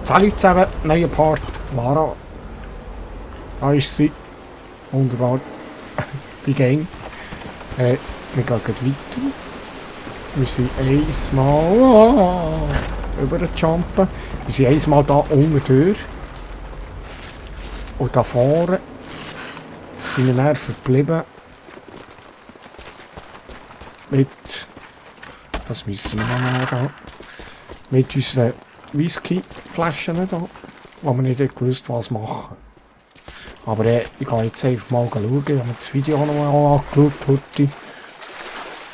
Salut zusammen, neuer Part, Lara. Da ist sie. Wunderbar. Wie Gang. Wir gehen gleich weiter. Wir sind einmal über den Jumpen. Wir sind einmal da unten durch. Und da vorne sind wir dann verblieben. Mit. Das müssen wir noch nehmen da. Mit unseren Whiskyflaschen da. Wo wir nicht gewusst, was machen. Aber ich gehe jetzt einfach mal schauen. Ich habe das Video noch mal angeschaut heute.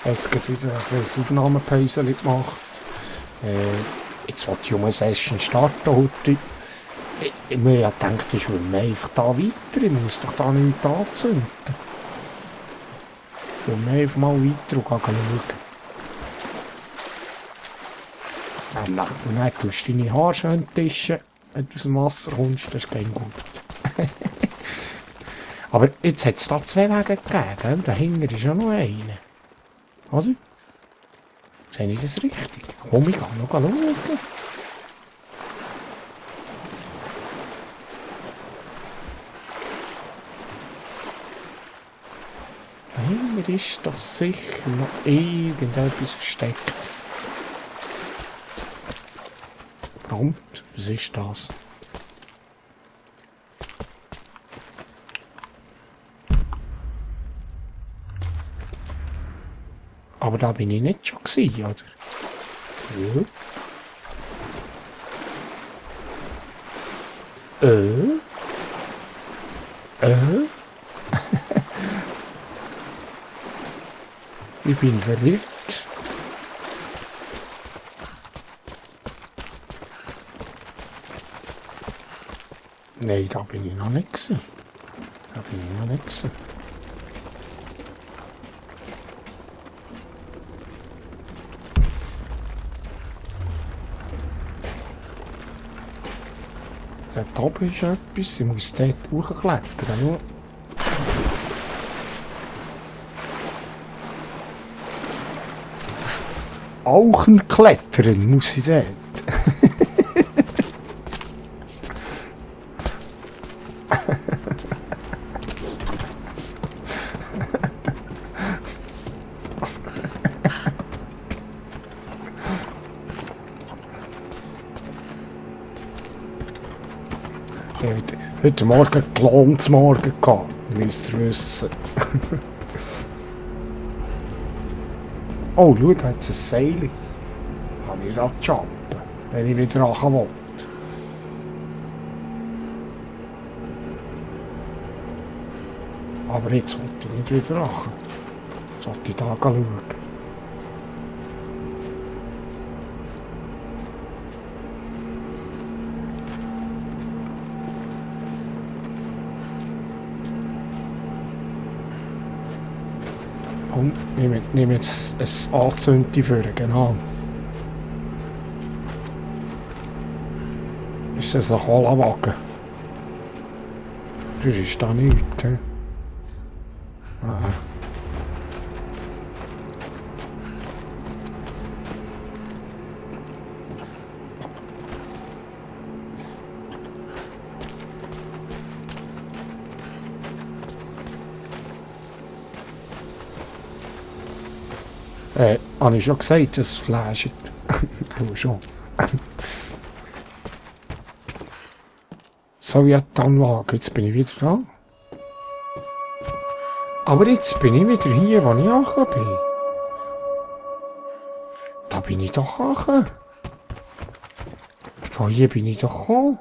Jetzt geht wieder ein kleines Aufnahmepäuschen gemacht. Jetzt wollte ich um eine Session starten heute. Ich mir ja gedacht, ich will einfach da weiter. Ich muss doch da nicht anzünden. Ich will mir einfach mal weiter und schauen. Und dann tust du deine Haare schön tischen, wenn du aus dem Wasser kommst. Das ist kein gut. Aber jetzt hat es da zwei Wege gegeben, gell? Dahinter ist ja noch einer. Oder? Sehe ich das richtig? Komm, ich kann noch schauen. Dahinter ist doch sicher noch irgendetwas versteckt. Kommt, was ist das? Aber da bin ich nicht schon gewesen, oder? Ich bin verwirrt. Nein, da bin ich noch nicht gewesen. Da bin ich noch nicht gewesen. Da oben ist etwas, ich muss dort hochklettern. Auch ein Klettern muss ich dort. Heute Morgen Glanzmorgen gehabt, müsst ihr wissen. Oh, schau, da hat es ein Seil. Kann ich da jumpen, wenn ich wieder ran will. Aber jetzt wollte ich nicht wieder ran. Jetzt wollte ich da schauen. Und nehme jetzt ein Anzünden für, genau. Ist das ein Cola-Wagen? Das ist da nichts, he? Aha. Habe ich schon gesagt, das flasht. Aber schon. Sowjetanlage, jetzt bin ich wieder da. Aber jetzt bin ich wieder hier, wo ich angekommen bin. Da bin ich doch angekommen. Von hier bin ich doch gekommen.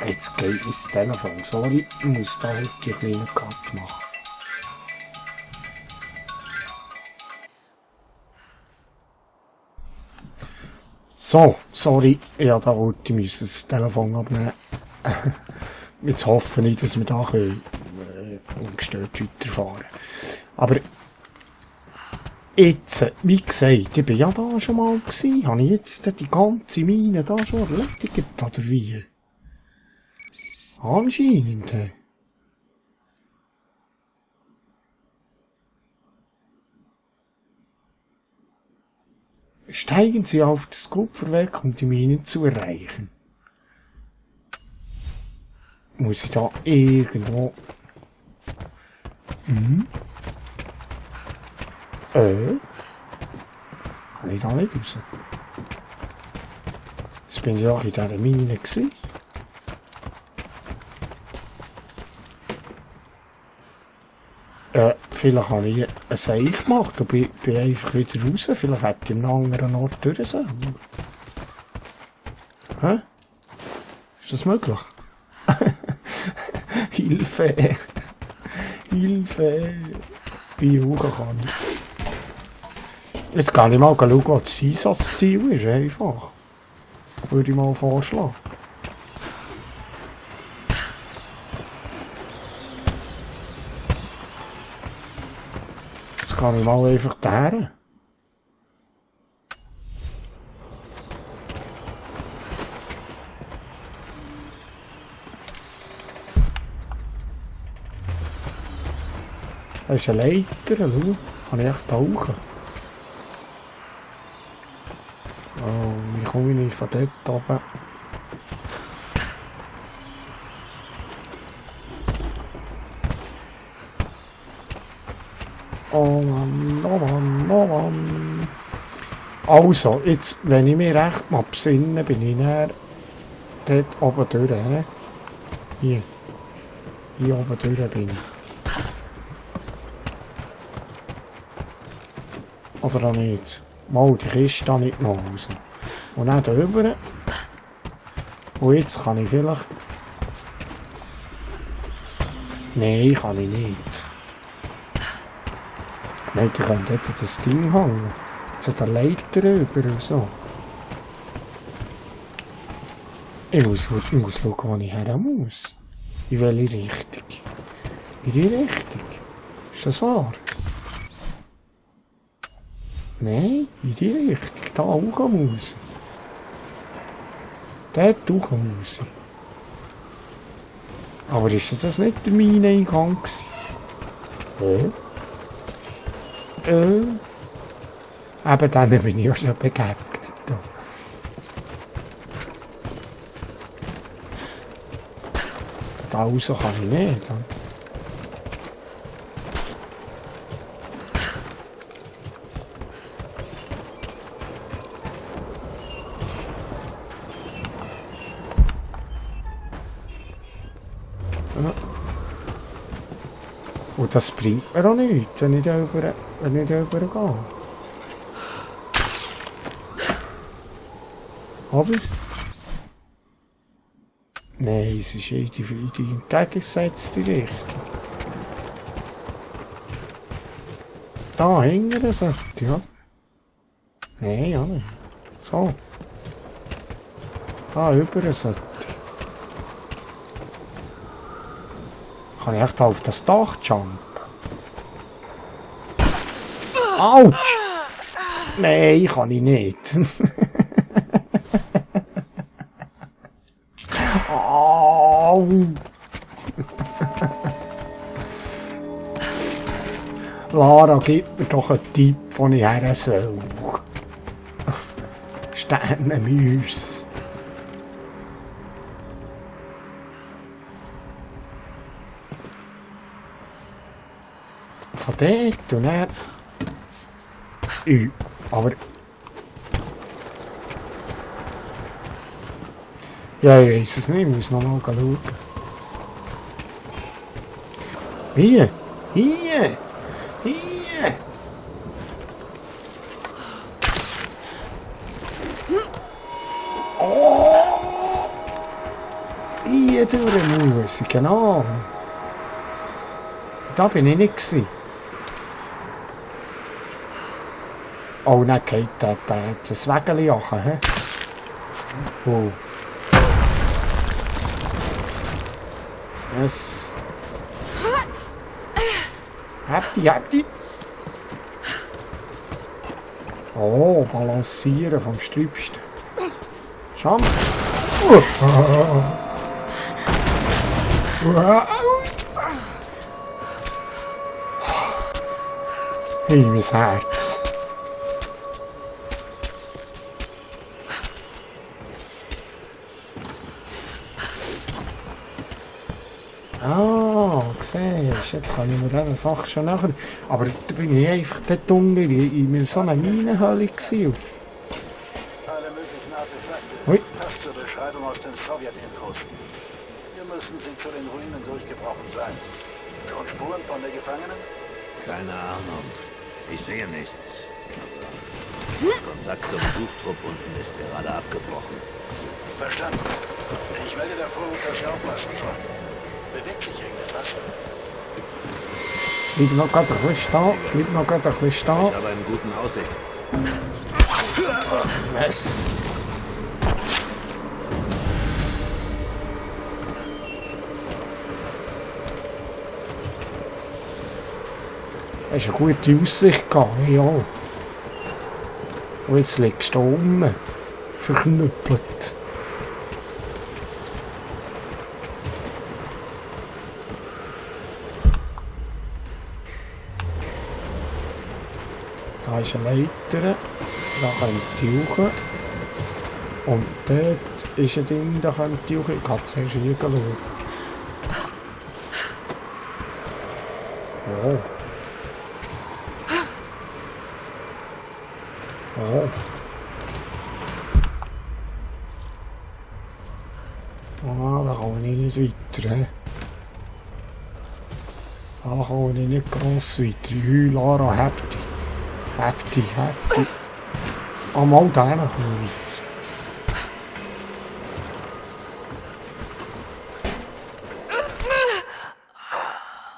Jetzt geht ins Telefon. Sorry, ich muss da heute einen kleinen Cut machen. So, sorry, ja, da wollte ich das Telefon abnehmen. Jetzt hoffe ich, dass wir da ungestört weiterfahren. Aber jetzt, wie gesagt, ich bin ja da schon mal gewesen. Habe ich jetzt die ganze Mine da schon erledigt, oder wie? Anscheinend. Steigen Sie auf das Kupferwerk, um die Mine zu erreichen. Muss ich da irgendwo... Kann ich da nicht raus? Jetzt bin ich auch in dieser Mine gewesen. Vielleicht habe ich ein Seil gemacht und bin einfach wieder raus. Vielleicht hätte ich einen anderen Ort durch sollen. Hä? Ist das möglich? Hilfe! Hilfe! Wie hoch kann ich? Jetzt kann ich mal schauen, was das Einsatzziel ist. Einfach. Würde ich mal vorschlagen. Jetzt kann ich mal einfach dahin. Da ist eine Leiter, schau. Kann ich echt tauchen? Oh, wie komme ich nicht von dort oben? Oh Mann, oh Mann, oh Mann. Also, jetzt, wenn ich mich recht mal besinne, bin ich näher dort oben durch. Hier. Hier oben durch bin ich. Oder auch nicht. Mal, die Kiste da nicht noch raus. Und dann da rüber. Und jetzt kann ich vielleicht... Nein, kann ich nicht. Nein, ich kann dort das Ding hängen. Jetzt hat der Leiter rüber und so. Ich muss schauen, wo ich her muss. In welche Richtung? In die Richtung? Ist das wahr? Nein, in die Richtung. Da auch muss. Dort auch muss. Aber ist das nicht der Mineneingang gewesen? Eben dann bin ich auch schon begegnet. Da raus kann ich nicht. Und das bringt mir auch nichts, wenn ich da rübergehe. Oder? Nein, es ist in die entgegengesetzte Richtung. Da hinten sollte, ja. Nein, ja nicht. So. Da rüber sollte. Kann ich echt auf das Dach jumpen? Autsch! Nein, kann ich nicht. Au! Lara, gib mir doch einen Tipp, wo ich her soll. Sternenmäuse. Von dort und dann... aber... Ja, ich weiss es nicht, ich muss noch mal schauen. Hier! Hier! Hier! Oh! Hier durch muss ich, genau. Da bin ich nicht gewesen. Oh, dann geht das Wägeli auch, hä? Oh. Yes. Habt die. Oh, balancieren vom Sträubsten. Schon. Hey, mein Herz. siehst, jetzt kann ich mir diese Sache schon nachher... Aber da bin ich einfach dort unten in so einer Minenhöhle gewesen. Alle möglichen Artefakte. Ui. Passt zur Beschreibung aus den Sowjetinfos. Hier müssen sie zu den Ruinen durchgebrochen sein. Schon Spuren von der Gefangenen? Keine Ahnung. Ich sehe nichts. Kontakt zum Suchtrupp unten ist gerade abgebrochen. Verstanden. Ich melde der Vorhut, dass Sie aufpassen sollen. Bewegt sich irgendetwas? Bleib noch gerade ein bisschen stehen. Bleib noch gerade ein bisschen Ich stehen. habe einen guten Aussicht. Yes. Hast eine gute Aussicht gehabt, ja. Und jetzt liegst du da rum, verknüppelt. Da ist eine Leiter, da könnt ihr hoch. Und dort ist ein Ding, da könnt ihr hoch. Ich kann zuerst hier schauen. Oh. Oh. Ah, da komme ich nicht weiter. He. Da komme ich nicht gross weiter. Lara, habt ihr. Habt ihr. Ah, mal da komme ich weiter.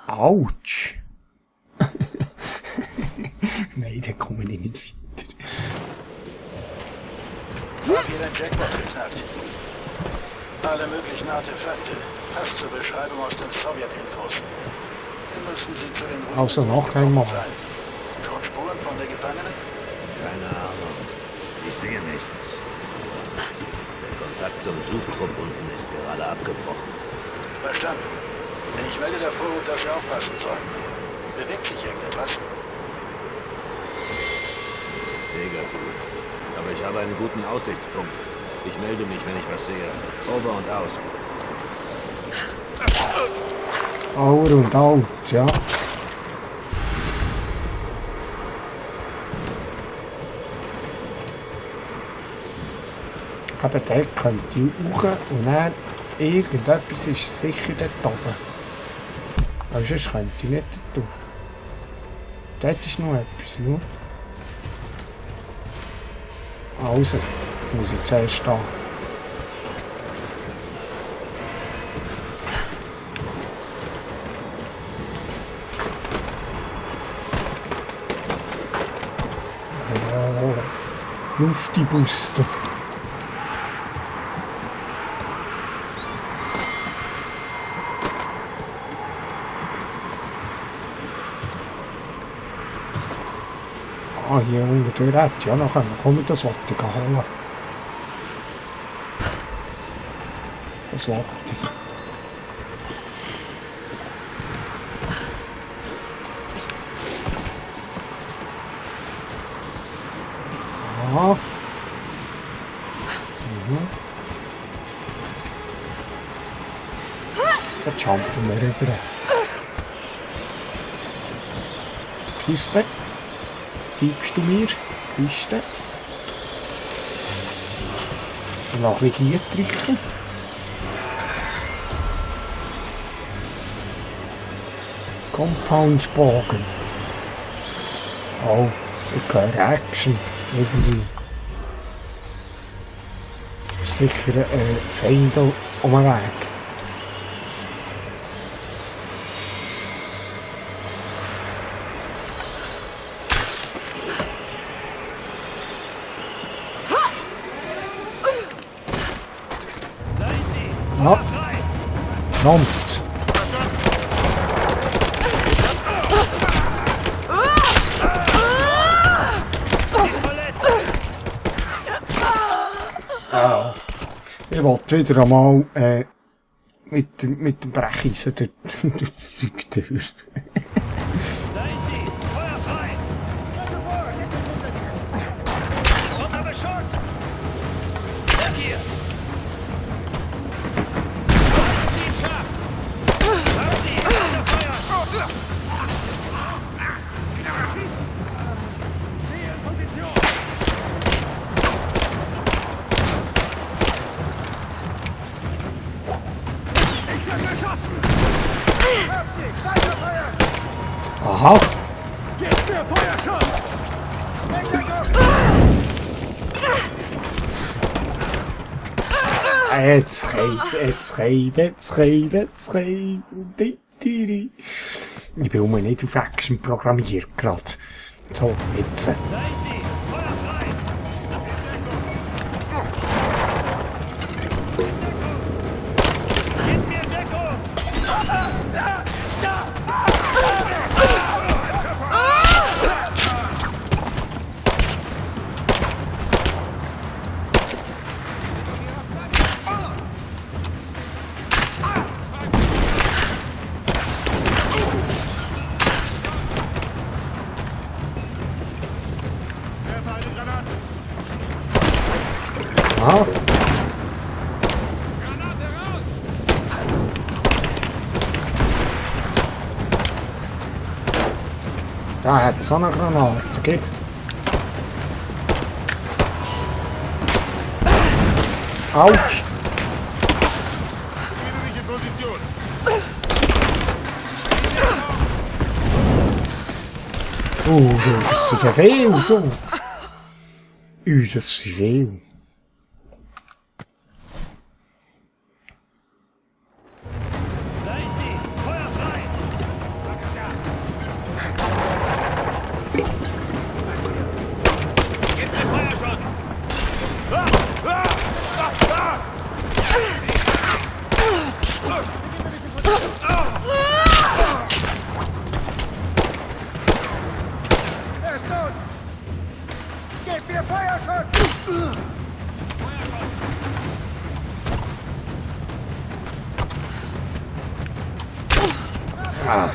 Autsch. Nein, da komme ich nicht weiter. Habt ihr den Jackpot geknackt? Alle möglichen Artefakte. Passt zur Beschreibung aus den Sowjetinfos. Hier müssen sie zu den Ruinen Also noch einmal. sein. Schon Spuren von der Gefangenen? Keine Ahnung. Ich sehe nichts. Der Kontakt zum Suchtrupp unten ist gerade abgebrochen. Verstanden. Ich melde der Vorhut, dass Sie aufpassen sollen. Bewegt sich irgendetwas? Negativ. Aber ich habe einen guten Aussichtspunkt. Ich melde mich, wenn ich was sehe. Over und aus. Over und out, ja. Aber dort könnt ihr hoch und dann irgendetwas ist sicher dort oben. Aber sonst könnt ihr nicht dort durch. Dort ist noch etwas, schau. Also, jetzt muss ich zuerst stehen. Oh, Luftibuster. Ah, hier unten durch hätte ja noch können. Komm, das wollte ich holen. Das wollte ich. Ah. Da jumpen wir rüber. Kiste. Gibst du mir? Kiste. So navigiert drücken. Compound-Bogen. Oh, ich höre Action. Irgendwie. Ist sicher ein Feind um den Weg. Ja, prompt. Ja, ich wollte wieder einmal mit dem Brecheisen durch das Zeug durch. Da ist sie! Feuer frei! Unter Beschuss! Weg hier! Halten Sie ihn scharf! Haben Sie! Unter Feuer! Jetzt schreiben. Ich bin nicht auf Action programmiert gerade. So, jetzt. Da ist sie! Feuer frei! Gib mir Deckung! Ah. Da hat es auch eine Granate, gib. Autsch! Das sind ja viel, du. Das sind viel. Da ist sie! Feuer frei! Gib mir Feuerschutz! Er ist tot! Gebt mir Feuerschutz! Ah.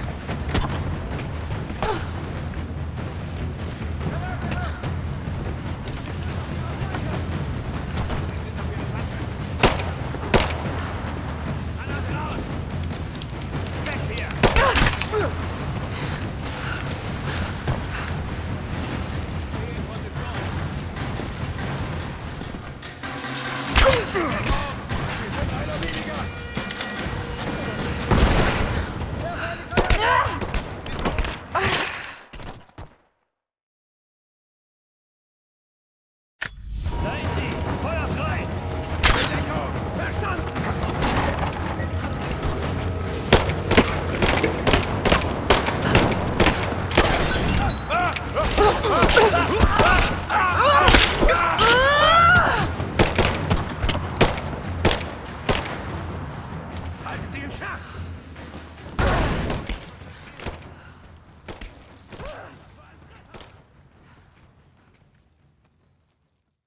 Da ist sie! Feuer frei! Verstanden! Halten Sie im Schach!